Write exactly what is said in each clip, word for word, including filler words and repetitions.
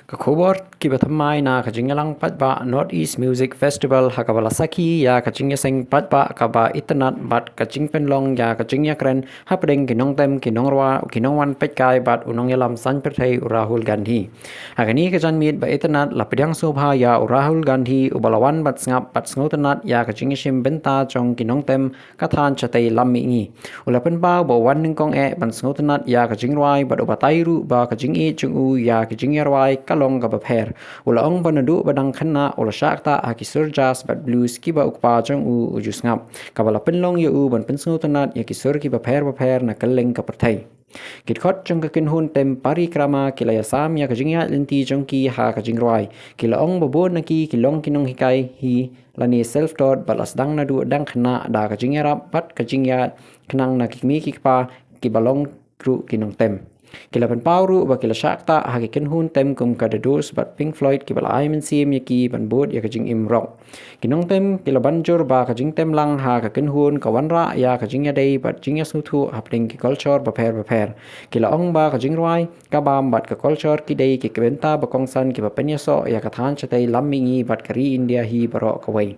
Ka khubor kiba thymmai na ka jingïalang paidbah North East Music Festival ha kaba la sakhi ïa ka jingïaseng paidbah kaba itynnad bad ka jingpynlong ïa ka jingïakren hapdeng ki nongtem, ki nongrwai, ki nongwan peitkai bad u nongïalam saiñ pyrthei u Rahul Gandhi. Ha kane ka janmiet ba itynnad la pdiang sngewbha ïa u Rahul Gandhi uba la wan ban sngap bad sngewtynnad ïa ka jingïashim bynta jong ki nongtem ka thaiñ shatei lam mihngi. U la pynpaw ba u wan nyngkong eh ban sngewtynnad ïa ka jingrwai bad u batai ruh ba ka jingïeit jong u ïa ka jingïarwai ka long kaba pher. U la ong ba naduh ba dang khynnah u la shah ktah ha ki sur jazz bad blues kiba u kpa jong u u ju sngap, kaba la pynlong ïa u ban pynsngewtynnad ïa ki sur kiba pher bapher na kylleng ka pyrthei. Ki dkhot jong ka kynhun tem Parikrama ki la ïasam ïa ka jingïaid lynti jong ki ha ka jingrwai. Ki la ong ba bun na ki ki long ki nonghikai hi lane self-taught bad la sdang naduh dang khynnah da ka jingïarap bad ka jingïaid khnang na ki kmie ki kpa kiba long ruh ki nongtem. Ki la pynpaw ruh ba ki la shah ktah ha ki kynhun tem kum ka The Doors bad Pink Floyd kiba la ai mynsiem ïa ki ban bud ïa ka jingim rock. Ki nongtem ki la ban jur ba ka jingtem lang ha ka kynhun ka wanrah ïa ka jingïadei bad jingïasngewthuh hapdeng ki culture bapher bapher. Ki la ong ba ka jingrwai, ka bam bad ka culture ki dei ki bynta ba kongsan kiba pynïasoh ïa ka thaiñ shatei lam mihngi bad ka ri India hi baroh kawei.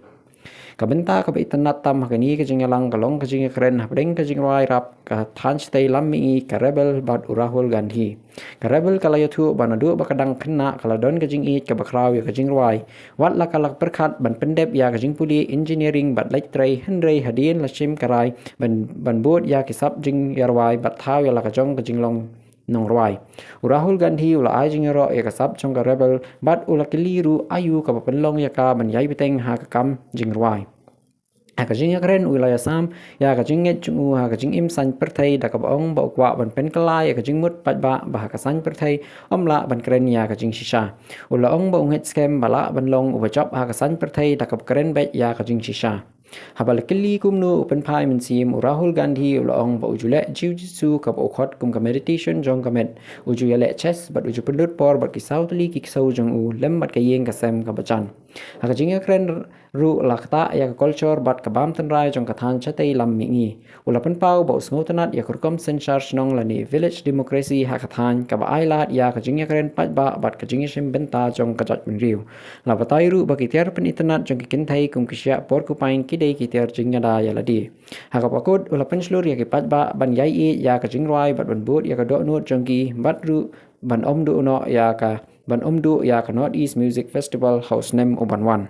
Ka bynta kaba itynnad tam ha kane ka jingïalang ka long ka jingïakren hapdeng ka jingrwai rap ka thaiñ shatei lam mihngi ka Rebel bad u Rahul Gandhi. Ka Rebel ka la ïathuh ba naduh ba ka dang khynnah ka la don ka jingïeit kaba khraw ïa ka jingrwai. Wat la ka la pyrkhat ban pyndep ïa ka jingpule engineering bad leit trei, hynrei hadien la shim ka rai ban, ban bud ïa ki sap jingïarwai bad thaw ïa la ka jong ka jinglong nongrwai. U Rahul Gandhi u la ai jingïaroh ïa ka sap jong ka Rebel bad u la kylli ruh aïu kaba pynlong ïa ka ban ïai bteng ha ka kam jingrwai. Ha ka jingïakren u la ïasam ïa ka jingngeit jong u ha ka jingim saiñ pyrthei da kaba ong ba u kwah ban pynkylla ïa ka jingmut paidbah ba ha ka saiñ pyrthei ym lah ban kren ïa ka jingshisha. U la ong ba u ngeit skhem ba lah ban long uba jop ha ka saiñ pyrthei da kaba kren beit ïa ka jingshisha. Haba la kylli kumno u pynphai mynsiem, u Rahul Gandhi u la ong ba u ju leh jiu-jitsu kaba u khot kum ka meditation jong ka met, u ju ïaleh chess bad u ju pynlut por bad ki saw tylli ki ksew jong u lem bad ka ïing ka sem kaba jan. Ha ka jingïakren ruh la ktah ïa ka culture bad ka bam tynrai jong ka thaiñ shatei lam mihngi. U la pynpaw ba u sngewtynnad ïa ka rukom synshar shnong lane village democracy ha ka thaiñ kaba ai lad ïa ka jingïakren paidbah bad ka jingïashim bynta jong ka jaitbynriew. La batai ruh ba ki tiar pynitynnad jong ki kynthei kum ki shiah porcupine ki dei ki tiar jingïada ïa lade. Ha kaba kut u la pynshlur ïa ki paidbah ban ïaieit ïa ka jingrwai bad ban bud ïa ka dohnud jong ki bad ruh ban ym duh noh ïa ka, ban ym duh ïa ka North East Music Festival ha u snem u ban wan.